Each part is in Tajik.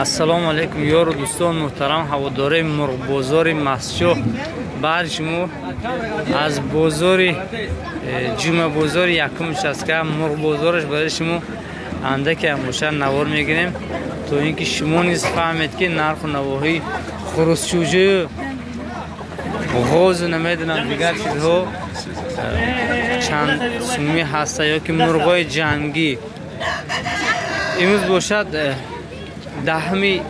Ассалому алайкум ёру дӯстон муҳтарам ҳаводораи мурғбозори Мастчоҳ. Бар шумо аз бозори ҷумъабозори якум участка мурғбозораш барои шумо андаке ҳам бошад навор мегирем, то ин ки шумо низ фаҳмед, ки нарху навоҳии хурусчӯҷаю ғозу намедонам дигар чизҳо чанд сумӣ ҳаста ё ки мурғҳои ҷангӣ. Имрӯз бошад 10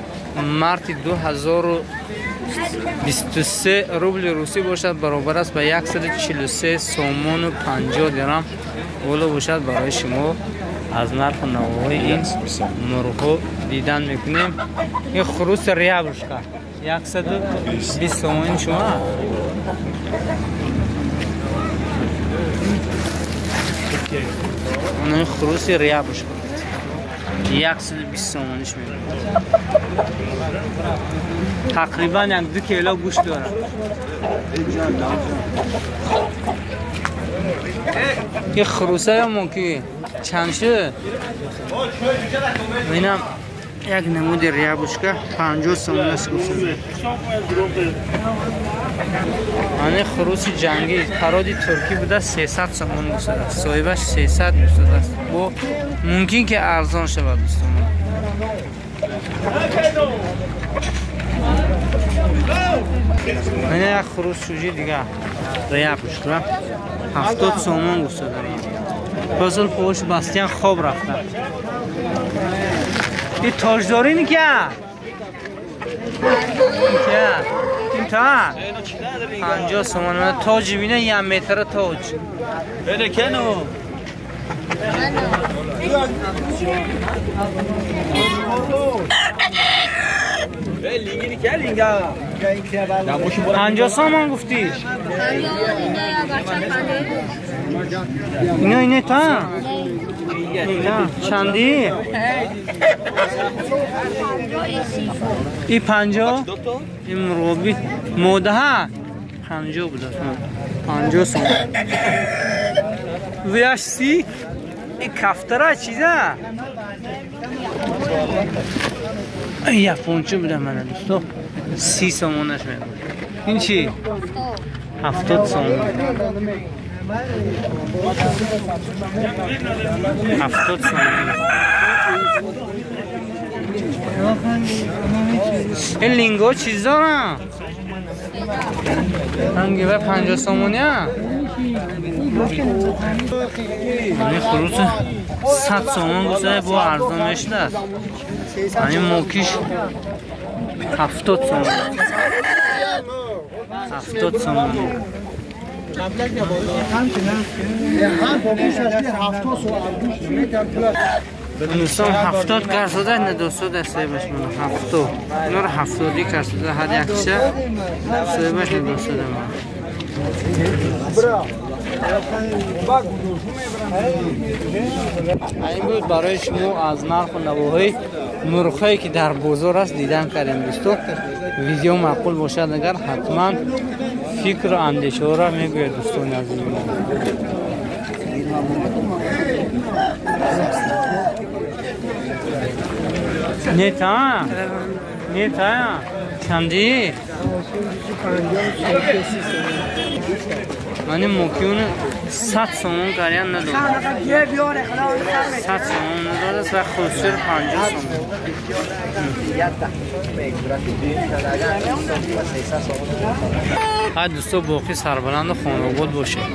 марти 2023, рубли русӣ бошад баробар аст ба 143 сомону 50 дирам. Воло бошад барои шумо аз нарху навоҳои ин мурғҳо дидан мекунем. Ин хурус рябушка 120 сомони шумо. Ин хуруси рябушка 120 сомониш мебарад. Тақрибан 1-2 кило гӯшт дорад. Ин хурусаё ки чанд шуд? Инам як намуди рябушка 50 сомон аст гуфтам. Ани хуруси ҷангӣ пароди туркӣ буда 300 сомон гуфтааст. Соҳибаш 300 гуфтааст. Бо мумкин ки арзон шавад дӯстон. Ина як хурус чӯҷи дигар рябушка 70 сомон гуфтааст. Бозор пош бастиян хоб рафта. И тоҷдорӣ ни ки? Ин та 50 сомон. Тоҷ бина 1 метра тоҷ. 50 сомон гуфтӣ? Ино ино та? Чанди? И 50? Ин мурғоби модаҳа 50 буда. 50 сомон. Вияш 30? И кафтара чиза? Японча буда мана дӯсто. 30 сомонаш мебошад. Ин чи? 70 сомон. 70 сомон. Ин линго чиз дорам? Ҳанги ва 50 сомония? Ин хурус 100 сомон гуфта бо арзон мешудааст. Ин мокиш 70 сомон. 70 сомон. Инсон 70 карсода не 200 соҳибаш мана 70. Инора 70 карсода ҳар якча соҳибаш не 200 мана. Ин буд барои шумо аз нарху навоҳои мурғҳое ки дар бозор аст дидан кардем дӯсто. Видео маъқул бошад агар ҳатман фикру андешаҳоро мегӯяд дӯстони азизи мо. Не та? Не та? Чанди? Мани мокиюни 100 сомон карян надод. 100 сомон надодааст ва хусур 50 сомон. Ҳай дӯсто, боқӣ сарбаланду хонобод бошед.